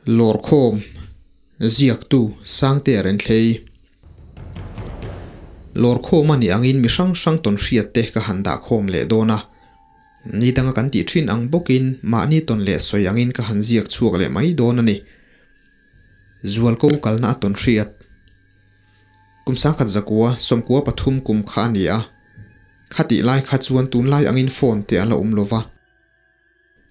Lawrkhawm, Ziaktu, Sangtea Renthlei. Lawrkhawm a nih angin mi hrang hrang tawn hriat te ka han dah khawm leh dawn a. Ni danga kan tih thin ang bawkin mahni tawn leh sawi angin ka han ziak chhuak leh mai dawn a ni. Zualko kalna a tawn hriat. Kum sangkhat zakua, sawmkua pathum kum kha a ni a. Khatih lai kha chuan tunlai angin phone te a la awm lova.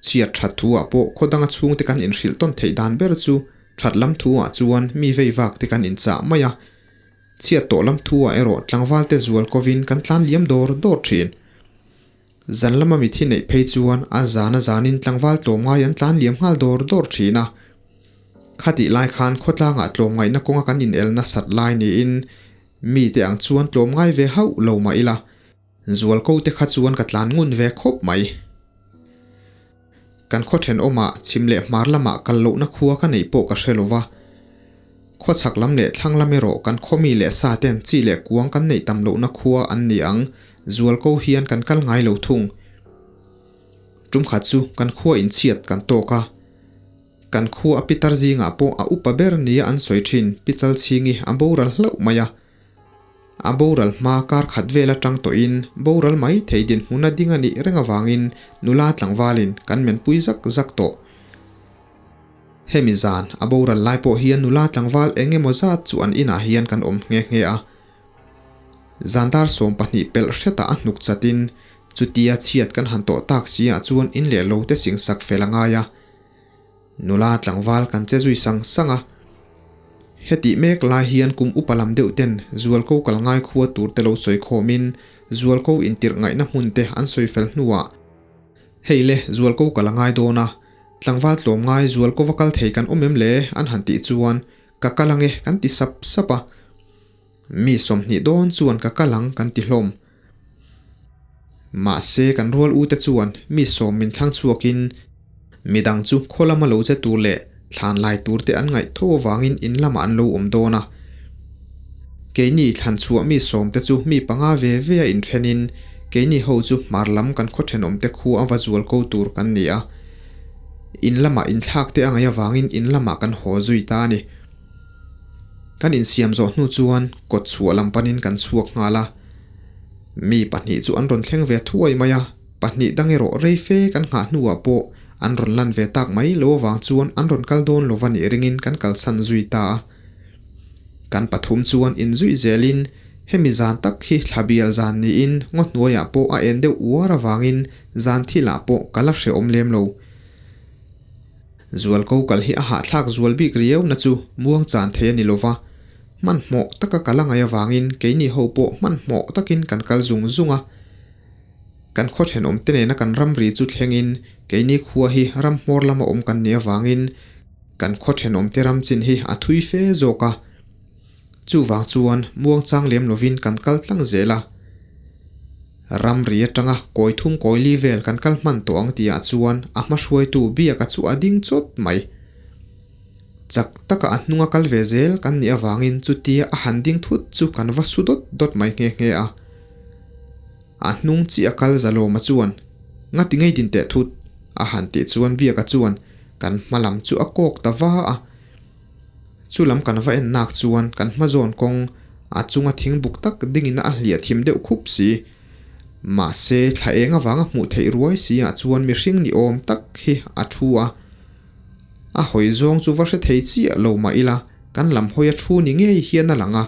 Chhiat that thu ah pawh khaw danga chhungte kan inhrilh tawn theih dan ber chu that lam thu ah chuan mi vei vak te kan inchah mai a. Chhiat tawh lam thu ah erawh tlangval te zual kovin kan tlan liam dawr dawr thin. Zan lama mithi neih phei chuan a zan a zanin tlangval tlawmngai an tlan liam nghal dawr dawr thin a. Khatih lai khan khawtlangah tlawmngaihna kawnga kan inel nasat lai niin mite ang chuan tlawmngai ve hauh lo mah ila. Zualko te kha chuan ka tlan ngun ve khawp mai. Kan khaw thenawmah chhim leh hmar lamah kal lohna khua ka neih pawh ka hre lo va. Khaw chhak lam leh thlang lam erawh kan khaw mi leh sa ten chi leh kuang kan neih tam lohna khua an ni ang, Zualko hian kan kal ngai lo thung. Tum khat chu kan khua inchhiat kan tawk a. Kan khua a pitar zingah pawh a upa ber nia an sawi thin Pichal chhingi a boral hlauh mai a. A boral hma kar khat vel atang tawhin boral mai thei dinhmun a ding a nih reng avangin nula tlangvalin kan menpui zak zak tawh. Hemi zan a boral lai pawh hian nula tlangval eng emaw zat chu an inah hian kan awm nghe nghe a. Zan dar 12 pelh hretah a hnuk chatin chutia chhiat kan han tawh tak si ah chuan in leh lo te singsak fel a ngai a. Nula tlangval kan che zui sang sang a. Hetih mek lai hian kum upa lam deuh ten Zualko kal ngai khua tur te lo sawi khawmin Zualko intirh ngaihna hmun te an sawi fel hnuah Hei le, Zualko kal a ngai dawn a, tlangval tlawm ngai Zualko va kal thei kan awm em le? an han tih chuan Ka kal ange kan ti sap sap a. Mi 20 dawn chuan ka kal ang kan ti hlawm. Mahse kan rual u te chuan mi sawm min thlang chhuakin midang chu khaw lama lo che tur leh thlan lai tur te an ngaih tho avangin in lamah an lo awm dawn a. Keini thlan chhuah mi sawm te chu mi panga ve ve a inthenin keini ho chu hmar lam kan khaw thenawm te khu a va zual ko tur kan ni a. In lamah inthlak te a ngaih avangin in lamah kan haw zui ta a ni. Kan insiam zawh hnu chuan kawt chhuah lam panin kan chhuak nghal a. Mi pahnih chu an rawn thleng ve thuai mai a, pahnih dang erawh rei fe kan nghah hnuah pawh an rawn lan ve tak mai lo avang chuan an rawn kal dawn lova nih ringin kan kalsan zui ta a. Kan pathum chuan inzuih zelin hemi zan tak hi thla bial zan niin ngaw hnuaiah pawh a en deuh uar avangin zan thilah pawh ka la hrehawm lem lo. Zualko kal hi a hahthlak zual bik riau na chu muang chan thei a ni lova, hmanhmawh taka kal a ngaih avangin keini ho pawh hmanhmawh takin kan kal zung zung a. Kan khaw thenawm te nena kan ramri chu thlengin keini khua hi ram hmawr lama awm kan nih avangin kan khaw thenawm te ram chin hi a thui fe zawk a. Chuvang chuan muang chang lem lovin kan kal tlang zel a. Ramri atanga kawi thum kawi li vel kan kal hman tawh ang tihah chuan a hma hruaitu biaka chu a ding chawt mai. Chak taka a hnunga kal ve zel kan nih avangin chutia a han ding thut chu kan va su dawt dawt mai nghe nghe a. A hnung chi a kal Zalawma chuan, Ngati ngei din teh thut? a han tih chuan biaka chuan kan hma lam chu a kawk ta va a. Chu lam kan va en nak chuan kan hma zawn kawng a chunga thing buk tak dingin a hliah thim deuh khup si. Mahse, thla eng avanga hmuh theih ruai si ah chuan mihring ni awm tak hi a thu a. A hawi zawng chu va hre thei chiah lo mah ila kan lam hawi a thu ni ngei hian a lang a.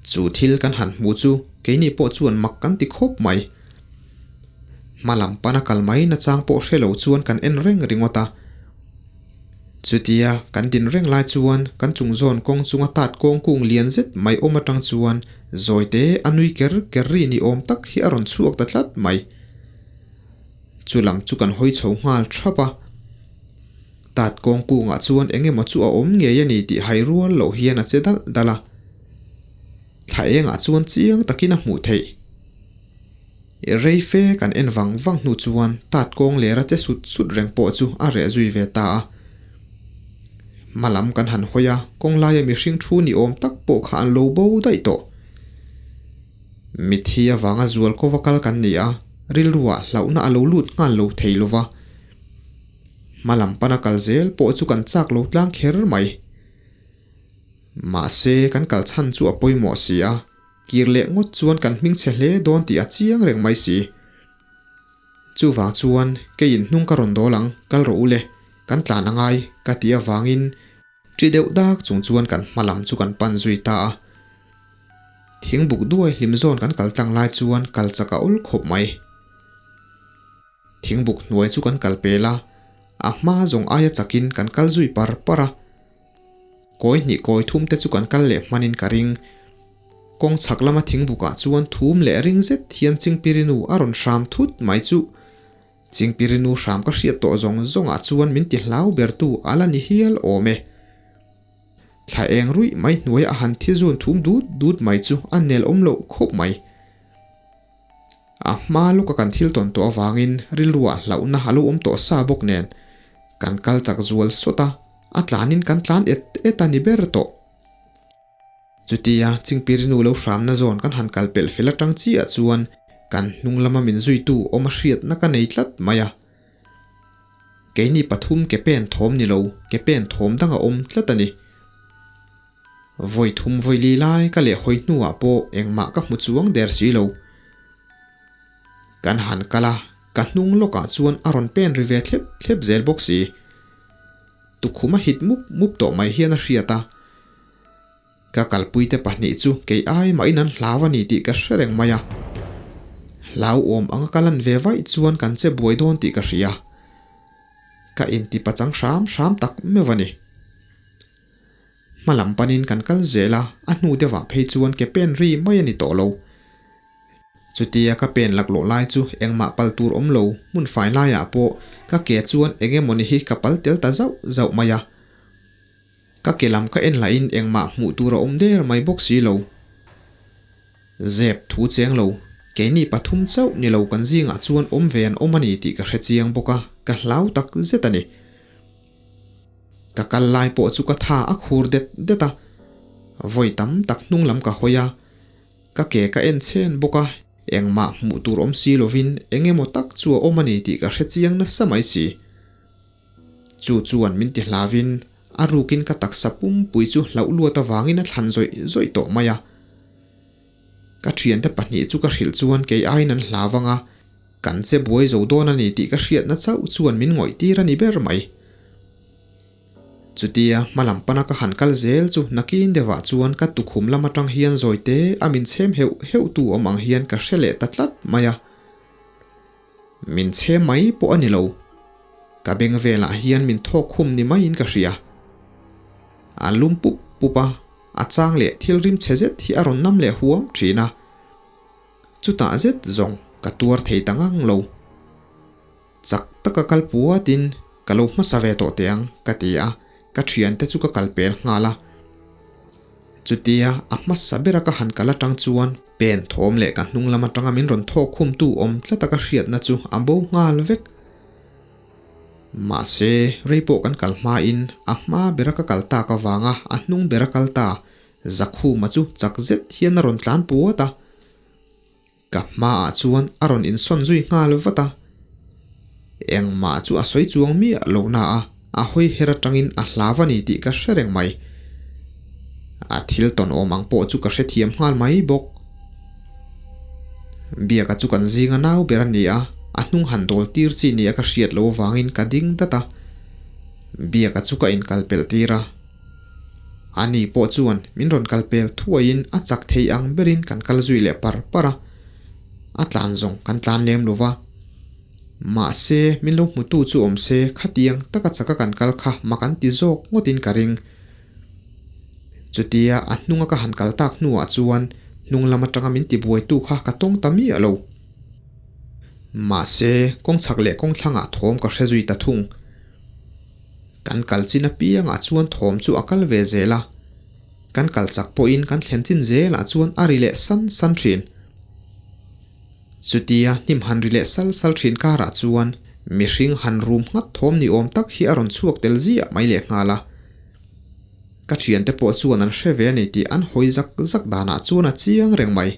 Chu thil kan han hmuh chu keini pawh chuan mak kan ti khawp mai. Hma lam pana kal mai nachang pawh hre lo chuan kan en reng ringawt a. Chutia kan din reng lai chuan kan chung zawn kawng chunga tat kawng kung lian zet mai awm atang chuan zawite a nui ker ker ri ni awm tak hi a rawn chhuak ta tlat mai. Chu lam chu kan hawi chho nghal thap a. Tat kawng kungah chuan eng emaw chu a awm ngei a ni tih hai rual loh hian a che dalh dalh a. Thla engah chuan chiang takin a hmuh theih. Rei fe kan en vang vang hnu chuan tat kawng lera che sut sut reng pawh chu a reh zui ve ta a. Hma lam kan han hawi a, kawng laia mihring thu ni awm tak pawh kha an lo bo daih tawh. Mithi avanga zual kova kal kan ni a, rilruah hlauhna a lo lut nghal lo thei lo va. Hma lam pana kal zel pawh chu kan chak lo tlang kher mai. Mahse, kan kal chhan chu a pawimawh si a, kir leh ngawt chuan kan hming chhe hle dawn tih a chiang reng mai si. Chuvang chuan keiin hnung ka rawn dawl ang, kal rawh u le, kan tlan a ngai, ka tih avangin Ṭi deuh dak chung chuan kan hma lam chu kan pan zui ta a. Thingbuk duai hlim zawn kan kal tlang lai chuan kal chak a awl khawp mai. Thingbuk hnuai chu kan kal pel a, a hma zawng aia chakin kan kal zui par par a. Kawi hnih kawi thum te chu kan kal leh hmanin ka ring. Kawng chhak lama thingbukah chuan thum leh ring zet hian Chingpirinu a rawn hram thut mai chu. Chingpirinu hram ka hriat tawh zawng zawngah chuan min ti hlau bertu a la ni hial awm e. Thla eng ruih mai hnuaia a han thi zun thum dut dut mai chu a nel awm loh khawp mai. A hma lawka kan thil tawn tawh avangin rilruah hlauhna a lo awm tawh sa bawk nen kan kal chak zual sawt a, a tlanin kan tlan et et a ni ber tawh. Chutia Chingpirinu lo hramna zawn kan han kal pelh fel atang chiah chuan kan hnung lama min zuitu awm a hriatna ka nei tlat mai a. Keini pathum ke pen thawm ni lo, ke pen thawm dang a awm tlat a ni. Vawi thum vawi li lai ka leh hawi hnuah pawh engmah ka hmu chuang der si lo. Kan han kal a, ka hnung lawkah chuan a rawn pen ri ve thlep thlep zel bawk si. Tukhum a hit mup mup tawh mai hian a hriat a. Ka kalpuite pahnih chu kei ai mahin an hlau a ni tih ka hre reng mai a. Hlauhawm anga ka lan ve vaih chuan kan che buai dawn tih ka hria. Ka inti pachang hram hram tak meuh a ni. Hma lam panin kan kal zel a, a hnu deuhah phei chuan ke pen ri mai a ni tawh lo. Chutia ka pen laklawh lai chu engmah pal tur awm lo, hmun fai laiah pawh ka ke chuan eng emawni hi ka pal tel ta zauh zauh mai a. Ka ke lam ka en lahin engmah hmuh tur a awm der mai bawk si lo. Zep thu cheng lo, keini pathum chauh ni lo kan zingah chuan awm ve an awm a ni tih ka hre chiang bawk a, ka hlau tak zet a ni. Ka kal lai pawh chu ka tha a khur det det a, vawi tam tak hnung lam ka hawi a, ka ke ka en chhen bawk a, engmah hmuh tur awm si lovin eng emaw tak chu a awm a ni tih ka hre chiang nasa mai si. Chu chuan min ti hlavin a rukin ka taksa pumpui chu hlauh luat avangin a thlan zawih zawih tawh mai a. Ka thiante pahnih chu ka hrilh chuan kei aiin an hlau vang a, kan che buai zo dawn a ni tih ka hriatna chauh chuan min ngawih tir a ni ber mai. Chutia hma lam pana ka han kal zel chu nakin deuhah chuan ka tukhum lam atang hian zawite a min chhem heuh heuh tu awm ang hian ka hre leh ta tlat mai a. Min chhe mai pawh a ni lo. Ka beng velah hian min thawk khum ni maiin ka hria. A lum pup pup a, a chang leh thil rim chhe zet hi a rawn nam leh huam thin a. Chutah zet zawng ka tuar thei ta ngang lo. Chak taka kal puatin ka lo hmasa ve tawh teh ang ka ti a, ka thiante chu ka kal pel nghal a. Chutia a hmasa bera ka han kal atang chuan pen thawm leh ka hnung lam atanga min rawn thawk khumtu awm tlata ka hriatna chu a bo nghal vek. Mahse, rei pawh kan kal hmain a hma bera ka kal tak avanga a hnung bera kal ta Zakhuma chu chak zet hian a rawn tlan puat a. Ka hmaah chuan a rawn insawn zui nghal vat a, engmah chu a sawi chuang miah lo na a, a hawi her atangin a hlau a ni tih ka hre reng mai. A thil tawn awm ang pawh chu ka hrethiam nghal mai bawk. Biaka chu kan zinga nau ber a ni a, a hnung han dawl tir chi nia ka hriat loh avangin ka ding dat a, Biaka chu ka inkalpelh tir a. Ani pawh chuan min rawn kal pel thuaiin a chak thei ang berin kan kal zui leh par par a, a tlan zawng kan tlan lem lo va. Mahse, min lo hmutu chu awm se khatiang taka chaka kan kal kha mak an ti zawk ngawtin ka ring. Chutia a hnunga ka han kal tak hnuah chuan hnung lam atanga min tibuaitu kha ka tawng ta miah lo. Mahse, kawng chhak leh kawng thlangah thawm ka hre zui ta thung. Kan kal chin apiangah chuan thawm chu a kal ve zel a, kan kal chak pawhin kan thlen chin zelah chuan a ri leh san san thin. Chutia hnim han ri leh sal sal thin karah chuan mihring han rum nghat thawm ni awm tak hi a rawn chhuak tel ziah mai leh nghal a. Ka thiante pawh chuan an hre ve a ni tih an hawi zak zak danah chuan a chiang reng mai.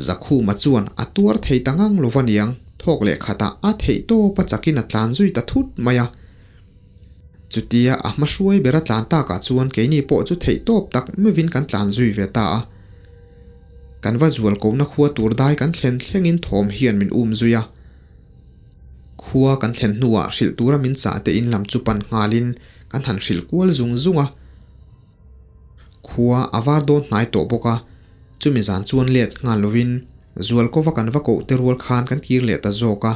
Zakhuma chuan a tuar thei ta ngang lo va niang. Thawk leh khatah a theih tawp a chakin a tlan zui ta thut mai a. Chutia a hma hruai ber a tlan takah chuan keini pawh chu theih tawp tak meuhin kan tlan zui ve ta a. Kan va zual kohna khua tur dai kan thlen thlengin thawm hian min um zui a. Khua kan thlen hnuah hrilh tura min chah te in lam chu pan nghalin kan han hrilh kual zung zung a. Khua a var dawn hnai tawh bawk a, chumi zan chuan let nghal lovin Zualkova kan va koh te rual khan kan kir leh ta zawk a.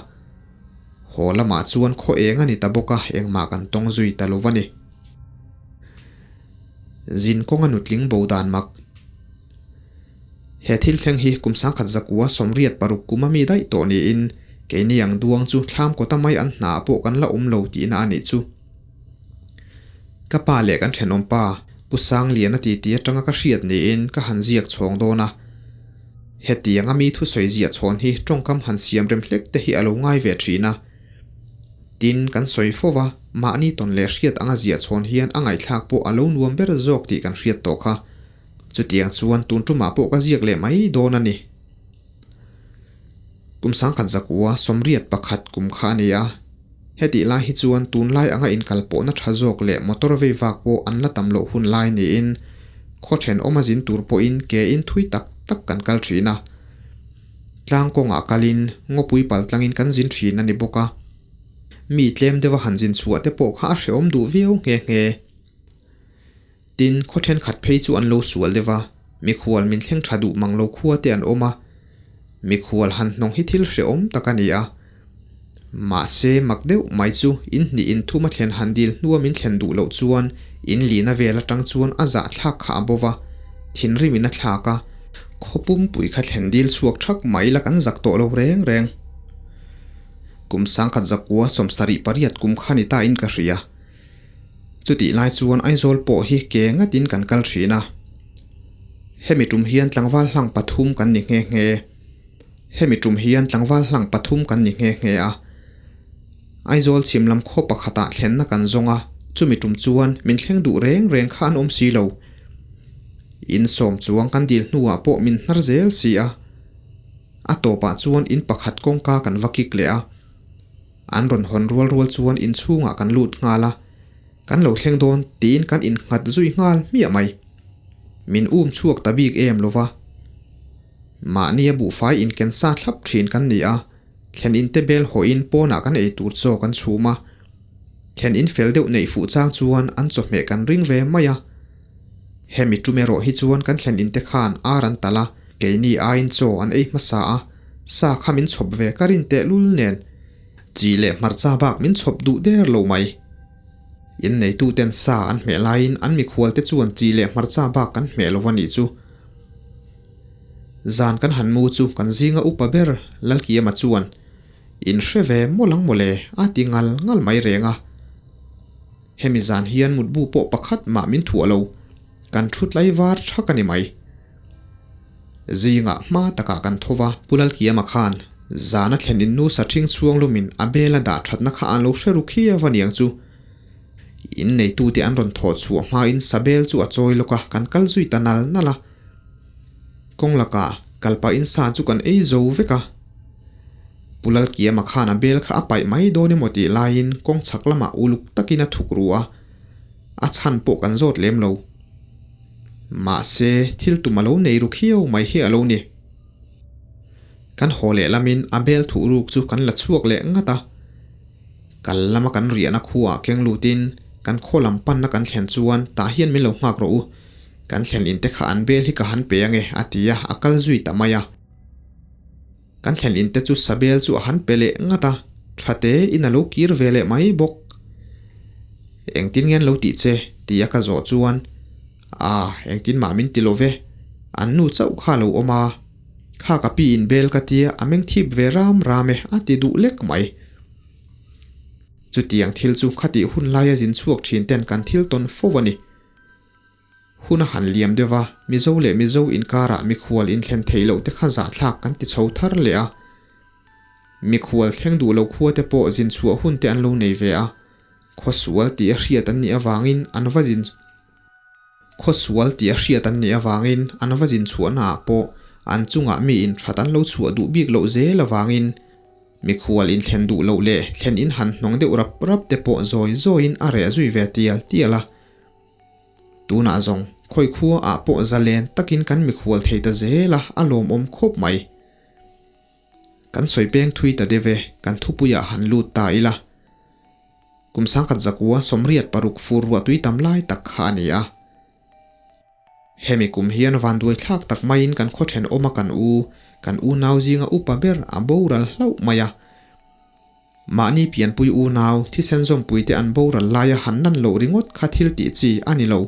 Haw lamah chuan khaw eng a ni ta bawk a, engmah kan tawng zui ta lo a ni. Zin kawnga nutling bo dan mak. He thil thleng hi kum sangkhat zakua 86 kum a mi daih tawh niin keini ang duang chu thlam kawta mai an hnaah pawh kan la awm lo tihna a nih chu. Ka pa leh kan thenawm pa Pu Sangliana titi atanga ka hriat niin ka han ziak chhawng dawn a. Hetianga mi thusawi ziah chhawn hi tawngkam han siam rem hlek te hi a lo ngai ve thin a. Tin, kan sawi fo va, mahni tawn leh hriat anga ziah chhawn hian a ngaihthlak pawh a lo nuam ber zawk tih kan hriat tawh kha. Chutiang chuan tun tumah pawh ka ziak leh mai dawn a ni. Kum 1981 kum kha a ni a. Hetih lai hi chuan tunlai anga inkalpawhna tha zawk leh motor vei vak pawh an la tam loh hun lai niin khaw thenawm a zin tur pawhin ke in thui tak tak kan kal thin a. Tlang kawngah kalin ngawpui pal tlangin kan zin thin a ni bawk a. Mi tlem deuha han zin chhuah te pawh kha a hrehawm duh viau nghe nghe. Tin, khaw thenkhat phei chu an lo sual deuh a, mikhual min thleng tha duh mang lo khua te an awm a. Mikhual han hnawng hi thil hrehawm tak a ni a. Mahse, mak deuh mai chu in hnih in thum a thlen han dil hnua min thlen duh loh chuan in lina vel atang chuan a zah thlak kha a bo va, thinrim in a thlak a. Khaw pumpui kha thlen dil chhuak thak mai la kan zak tawh lo reng reng. Kum 1978 kum kha ni ta in ka hria. Chutih lai chuan Aizawl pawh hi ke ngatin kan kal thin a. Hemi tum hian tlangval hlang pathum kan ni nghe nghe. Hemi tum hian tlangval hlang pathum kan ni nghe nghe a. Aizawl chhim lam khaw pakhatah thlenna kan zawng a, chumi tum chuan min thleng duh reng reng kha an awm si lo. In sawm chuang kan dil hnuah pawh min hnar zel si a. A tawpah chuan in pakhat kawngka kan va kik leh a. An rawn hawn rual rual chuan inchhungah kan lut nghal a, kan lo thleng dawn tiin kan innghat zui nghal hmiah mai. Min um chhuak ta bik em lo va. Mahnia buhfai inken sa thlap thin kan ni a, thlen in te bel hawhin pawnah kan ei tur chaw kan chhum a. Thlen in fel deuh neih fuh chang chuan an chawhmeh kan ring ve mai a. Hemi tum erawh hi chuan kan thlen in te khan ar an talh a, keini aiin chaw an ei hmasa a, sa kha min chhawp ve ka rin teh lul nen chi leh hmarcha bak min chhawp duh der lo mai. Inneituten sa an hmeh laiin an mikhual te chuan chi leh hmarcha bak kan hmeh lo a nih chu. Zan kan han mu chu kan zinga upa ber Lalkiama chuan in hre ve mawlh ang mawle a ti ngal ngal mai reng a. Hemi zan hian mutbu pawh pakhat mah min thuah lo, kan thu tlai var thak a ni mai. Zingah hma takah kan tho va. Pu Lalkiama khan zana thlen in nu sathing chhuang lumin a bela dah thatna kha an lo hre ru khi a niang chu. In neitute an rawn thawh chhuah hmain sabel chu a chawi lawk a, kan kal zui ta nal nal a. Kawng lakah kal pahin sa chu kan ei zo vek a. Pu Lalkiama khan a bel kha a paih mai dawn emaw tih laiin kawng chhak lamah uluk takin a thuk ru a, a chhan pawh kan zawt lem lo. Mahse, thil tum a lo nei ru khiau mai hi a lo ni. Kan haw leh lamin a bel thuh ruk chu kan la chhuak leh ngat a. Kal lama kan riahna khuaah keng lutin kan khaw lam panna kan thlen chuan tah hian min lo nghak rawh u, kan thlen in te kha an bel hi ka han pe ange a ti a, a kal zui ta mai a. Kan thlen in te chu sabel chu a han pe leh ngat a, tha te in a lo kir ve leh mai bawk. Engtin nge an lo tih che? ti a ka zawh chuan, Ah, engtin mah min ti lo ve, an nu chauh kha a lo awm a, kha ka pi in bel ka tia a meng thip ve ram ram e a ti duh lek mai. Chutiang thil chu khatih hun laia zin chhuak thin ten kan thil tawn fo a ni. Hun a han liam deuh a, Mizo leh Mizo inkarah mikhual inthlen theih loh te kha zahthlak kan ti chho thar leh a. Mikhual thleng duh lo khua te pawh zin chhuah hun te an lo nei ve a, khawsual tih a hriat an nih avangin an va zin Khawsual tih a hriat an nih avangin an va zin chhuahnaah pawh an chungah mi inthat an lo chhuah duh bik loh zel avangin. Mikhual inthlen duh loh leh thlen in han hnawng deuh rap rap te pawh zawi zawiin a reh zui ve tial tial a. Tunah zawng khawi khua ah pawh zalen takin kan mikhual thei ta zel a, a lawmawm khawp mai. Kan sawi peng thui ta deuh e, kan thupuiah han lut ta ila. Kum sangkhat zakua 86 fur ruah tui tam lai tak kha a ni a. Hemi kum hian vanduai thlak tak maiin kan khaw thenawma kan u, kan unau zinga upa ber a boral hlauh mai a. Mahni pianpui unau, thisen zawmpuite an boral laia han nan loh ringawt kha thil tih chi a ni lo.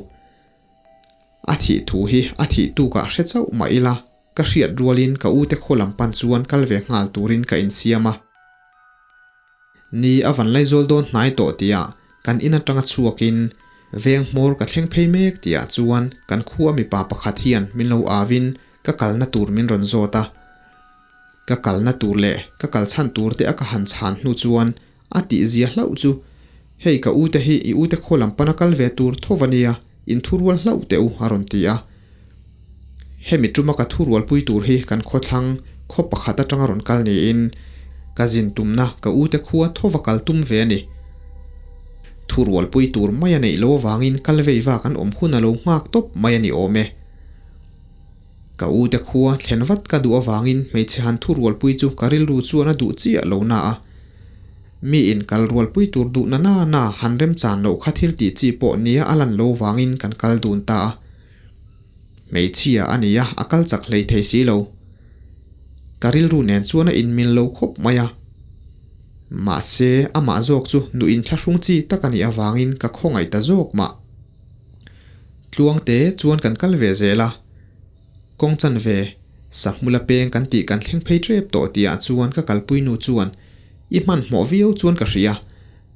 A thih thu hi a thih tukah hre chauh mah ila, ka hriat rualin ka ute khaw lam pan chuan kal ve nghal turin ka insiam a. Ni a van laizawl dawn hnai tawh tihah kan in atanga chhuakin veng hmawr ka thleng phei mek tihah chuan kan khua mipa pakhat hian min lo avin ka kalna tur min rawn zawt a. Ka kalna tur leh ka kal chhan tur te a ka han chhan hnu chuan a tihzia hlauh chu, Hei ka ute hi i ute khaw lam pana kal ve tur tho va nia, in thurual hlauh teh u a rawn ti a. Hemi tuma ka thurualpui tur hi kan khawthlang khaw pakhat atanga rawn kal niin ka zin tumna ka ute khua tho va kal tum ve a ni. Thurualpui tur mai a neih lo avangin kal vei vak an awm hun a lo nghak tawp mai a ni awm e. Ka ute khua thlen vat ka duh avangin hmeichhe han thurualpui chu ka rilru chuan a duh chiah lo na a. Mi in kal rualpui tur duh na na na han remchan loh kha thil tih chi pawh nia a lan lo vangin kan kal dun ta a. Hmeichhia a nia a kal chak hlei thei si lo. Ka rilru nen chuan a inmil lo khawp mai a. Mahse amah zawk chu nuh inthlahrung chi tak a nih avangin ka khawngaih ta zawk mah. Tluangte chuan kan kal ve zel a, kawng chanve Sahmula peng kan tih kan thleng phei tep tawh tihah chuan ka kalpui nu chuan i hmanhmawh viau chuan ka hria,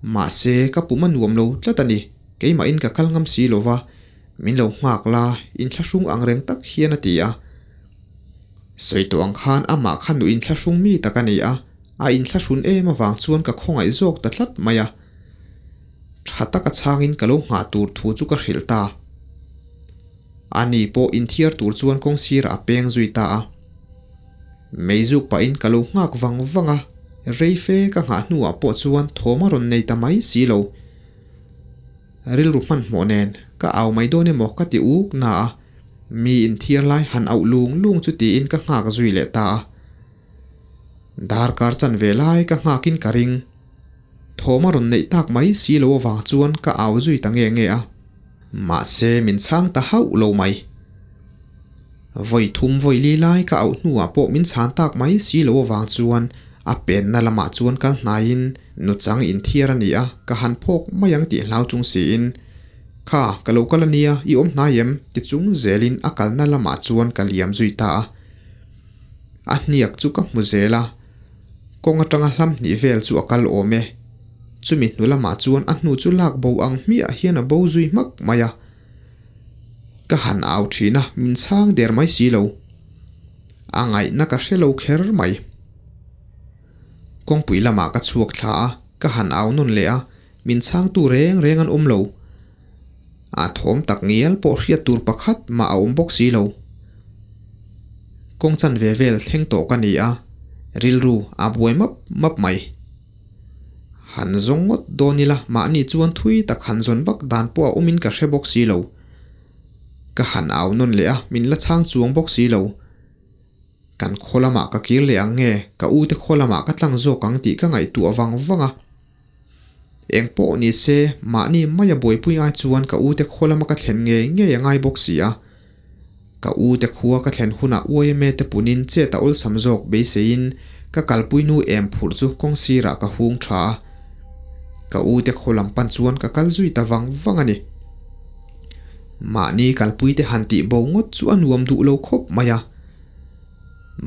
mahse ka pum a nuam lo tlat a ni, keimahin ka kal ngam si lova, min lo nghak la, inthlahrung ang reng tak hian a ti a. Sawi tawh ang khan amah kha nuh inthlahrung mi tak a ni a, a inthlahrun em avang chuan ka khawngaih zawk ta tlat mai a. Tha taka chhangin ka lo nghah tur thu chu ka hrilh ta. Ani pawh inthiar tur chuan kawng sirah a peng zui ta a. Meizuk pahin ka lo nghak vang vang a, rei fe ka nghah hnuah pawh chuan thawm a rawn nei ta mai si lo. Rilru hmanhmawh nen ka au mai dawn emaw ka ti uk na a, mi inthiar lai han auh lung lung chu tiin ka nghak zui leh ta a. Darkar chanve lai ka nghakin ka ring. Thawm a rawn neih tak mai si lo avang chuan ka au zui ta nge nge a. Mahse min chhang ta hauh lo mai. Vawi thum vawi li lai ka auh hnuah pawh min chhan tak mai si lo avang chuan a penna lamah chuan kal hnaiin nuchang inthiar a ni a, ka han phawk mai ang tih hlau chung siin, Kha, ka lo kal a nia, i awm hnai em? ti chung zelin a kalna lamah chuan ka liam zui ta a. A hniak chu ka hmu zel a. Kawng atanga hlam hnih vel chu a kal awm e. Chumi hnu lamah chuan a hnu chu lak bo ang hmiah hian a bo zui hmak mai a. Ka han au thin a, min chhang der mai si lo. A ngaihna ka hre lo kher mai. Kawngpui lamah ka chhuak thla a, ka han au nawn leh a, min chhangtu reng reng an awm lo. A thawm tak ngial pawh hriat tur pakhat mah a awm bawk si lo. Kawng chanve vel thleng tawh ka ni a, rilru a buai map map mai. Han zawng ngawt dawn ila mahni chuan thui tak han zawn vak dan pawh a awmin ka hre bawk si lo. Ka han au nawn leh a, min la chhang chuang bawk si lo. Kan khaw lamah ka kir leh ang nge, ka ute khaw lamah ka tlang zawk ang tih ka ngaihtuah vang vang a. Eng pawh ni se, mahni maia buaipui ai chuan ka ute khaw lama ka thlen ngei ngei a ngai bawk si a. Ka ute khua ka thlen hunah YMA te punin chet a awlsam zawk beiseiin ka kalpui nu em phurh chu kawng sirah ka hung tha a. Ka ute khaw lam pan chuan ka kal zui ta vang vang a ni. Mahni kalpui te han tih bo ngawt chu a nuam duh lo khawp mai a.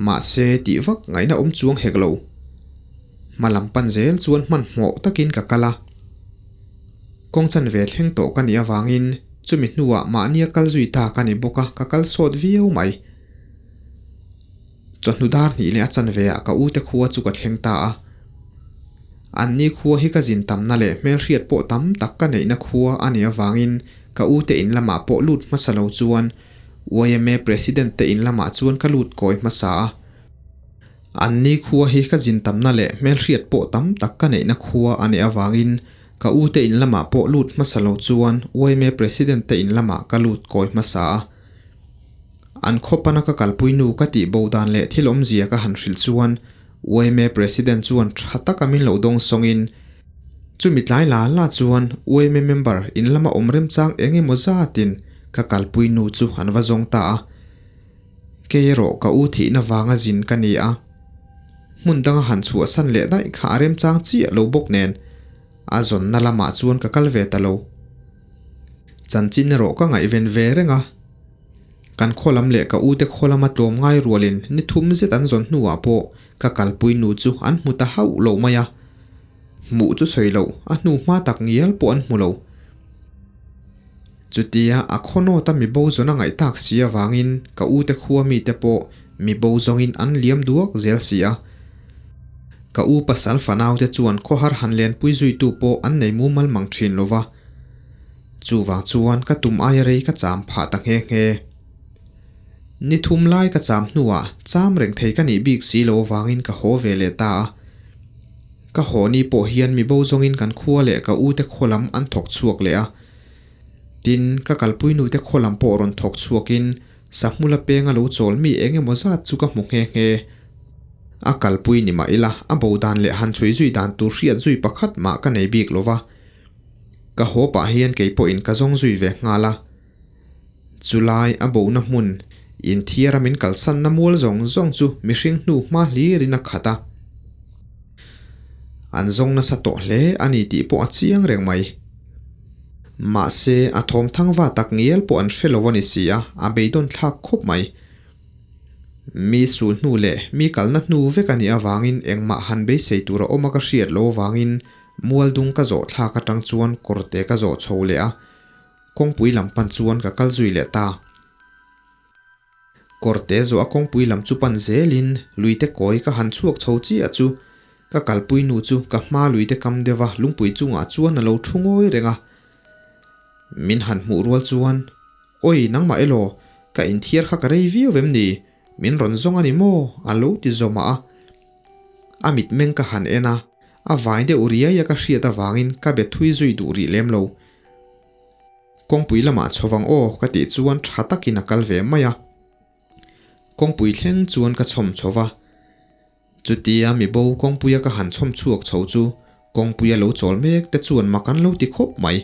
Mahse tih vak ngaihna awm chuang hek lo. Hma lam pan zel chuan hmanhmawh takin ka kal a. Kawng chanve thleng tawh ka nih avangin chumi hnuah mahnia kal zui ta ka ni bawk a, ka kal sawt viau mai. Chawhnu dar hnih leh a chanve ah ka ute khua chu ka thleng ta a. Anni khua hi ka zin tamna leh hmelhriat pawh tam tak ka neihna khua a nih avangin ka ute in lamah pawh lut hmasa lo chuan YMA President te in lamah chuan ka lut kawi hmasa a. An ni khua hi ka zin tamna leh hmelhriat pawh tam tak ka neihna khua a nih avangin ka u te in lamah pawh lut hmasa lo chuan yma President te in lamah ka lut kawi hmasa a. An khawpana ka kalpui nu ka tih bo dan leh thil awmzia ka han hrilh chuan yma President chuan tha taka min lo dawng sawngin chumi tlai la la chuan yma member in lama awm remchang eng emaw zatin ka kalpui nu chu an va zawng ta a. Kei erawh ka u thihna vanga zin ka ni a, hmun danga han chhuahsan leh daih kha a remchang chiah lo bawk nen a zawnna lamah chuan ka kal ve ta lo. Chanchin erawh ka ngaihven ve reng a, kan khaw lam leh ka ute khaw lama tlawm ngai rualin ni thum zet an zawn hnuah pawh ka kalpui nu chu an hmu ta hauh lo mai a, hmuh chu sawi loh a hnu hma tak ngial pawh an hmu lo. Chutia a khaw nawta mi bo zawn a ngaih tak si avangin ka ute khua mite pawh mi bo zawngin an liam duak zel si a. Ka u pasal fanaute chuan khawhar han lenpui zuitu pawh an nei mumal mang thin lo va. Chuvang chuan ka tum aia rei ka cham phah ta nghe nghe. Ni thum lai ka cham hnuah cham reng thei ka nih bik si lo avangin ka haw ve leh ta a. Ka haw ni pawh hian mi bo zawngin kan khua leh ka ute khaw lam an thawk chhuak leh a. Tin, ka kalpui nute khaw lam pawh rawn thawk chhuakin Sahmula penga lo chawl mi eng emaw zat chu ka hmu nghe nghe. A kalpui ni mah ila, a bo dan leh han chhui zui dan tur hriat zui pakhat mah ka nei bik lo va. Ka haw pah hian kei pawhin ka zawng zui ve nghal a. Chulai a bohna hmun inthiara min kalsanna mual zawng zawng chu mihring hnu hma hlirin a khat a. An zawng nasa tawh hle a ni tih pawh a chiang reng mai. Mahse, a thawm thang va tak ngial pawh an hre lo a ni si a, a beidawn thlak khawp mai. Mi sul hnu leh mi kalna hnu vek a nih avangin engmah han beisei tur a awm a ka hriat lo avangin mualdung ka zawh thlak atang chuan kawrte ka zawh chho leh a, kawngpui lam pan chuan ka kal zui leh ta. Kawrte zawh a kawngpui lam chu pan zelin luite kawi ka han chhuak chho chiah chu ka kalpui nu chu ka hma luite kam deuh a lungpui chungah chuan a lo thu ngawi reng a. Min han hmuh rual chuan, Awi nangmah elaw, ka inthiar kha ka rei viau em ni? Min rawn zawng a ni maw? a lo ti zawmah a. A mitmeng ka han en a, a vai deuh riai a ka hriat avangin ka be thui zui duh rih lem lo. Kawngpui lamah chho vang aw ka tih chuan tha takin a kal ve mai a. Kawngpui thleng chuan ka chhawm chho va. Chutia mi bo kawngpuia ka han chhawm chhuak chho chu kawngpuia lo chawl mek te chuan mak an lo ti khawp mai.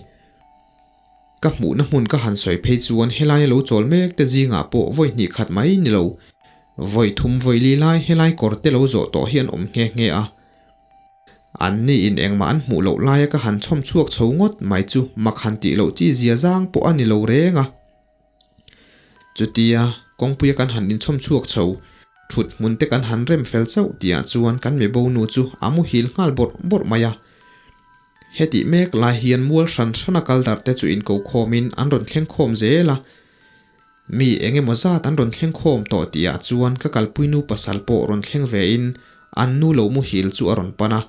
Ka hmuhna hmun ka han sawi phei chuan helaia lo chawl mek te zingah pawh vawi hnih khat mai ni lo. Vawi thum vawi li lai helai kawr te lo zawh tawh hi an awm nghe nghe a. An ni in engmah an hmuh loh laia ka han chhawm chhuak chho ngawt mai chu mak han tih loh chi zia zang pawh a ni lo reng a. Chutia kawngpuia kan han inchhawm chhuak chho, thut hmun te kan han rem fel chauh tihah chuan kan mi bo nu chu a muhil nghal bawrh bawrh mai a. Hetih mek lai hian mual hran hrana kal darh te chu inko khawmin an rawn thleng khawm zel a. Mi eng emaw zat an rawn thleng khawm tawh tihah chuan ka kalpui nu pasal pawh rawn thleng vein an nu lo muhil chu a rawn pan a.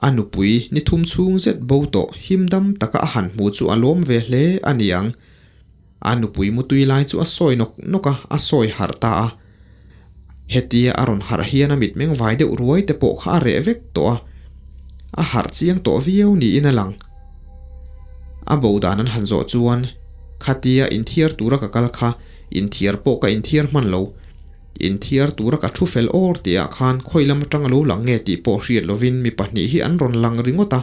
A nupui ni thum chhung zet bo tawh him dam taka a han hmuh chu a lawm ve hle a ni ang. A nupui mutui lai chu a sawi nawk nawk a, a sawi harh ta a. Hetia a rawn harh hian a mitmeng vai deuh ruai te pawh kha a reh vek tawh a, a harh chiang tawh viau niin a lang. A bo dan an han zawh chuan khatia inthiar tura ka kal kha inthiar pawh ka inthiar hman lo. Inthiar tura ka thu fel awr tihah khan khawi lam atang a lo lang nge tih pawh hriat lovin mi pahnih hi an rawn lang ringawt a.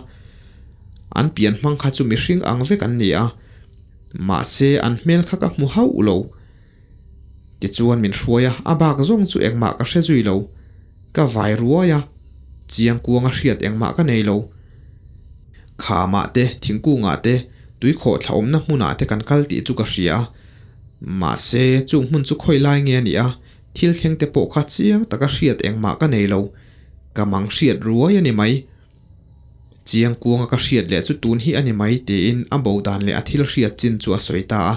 An pian hmang kha chu mihring ang vek an ni a, mahse an hmel kha ka hmu hauh lo. Tichuan min hruai a, a bak zawng chu engmah ka hre zui lo. Ka vai ruai a, chiang kuanga hriat engmah ka nei lo. Khamah te, thingkungah te, tuikhawh thla awmna hmunah te kan kal tih chu ka hria a. Mahse, chung hmun chu khawi lai nge a nih a, thil thleng te pawh kha chiang taka hriat engmah ka nei lo. Ka mang hriat ruai a ni mai. Chiang kuanga ka hriat leh chu tun hi a ni mai tiin a bo dan leh a thil hriat chin chu a sawi ta a.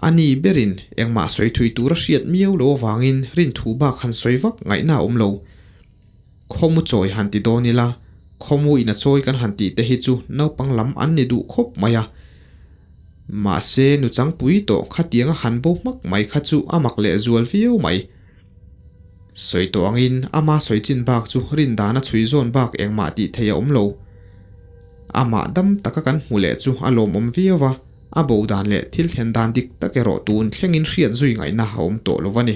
A ni berin engmah sawi thui tura hriat miau lo avangin rinthu bak han sawi vak ngaihna a awm lo. Khawmu chawi han ti dawn ila, khawmu in a chawi kan han tih te hi chu naupang lam an ni duh khawp mai a. Mahse nu changpui tawh khatianga han bo hmak mai kha chu a mak leh zual viau mai. Sawi tawh angin ama sawi chin bak chu rin dana chhui zawn bak engmah tih theih a awm lo. Amah dam taka kan hmu leh chu a lawmawm viau a, a bo dan leh thil thlen dan dik tak erawh tun thlengin hriat zui ngaihna a awm tawh lo a ni.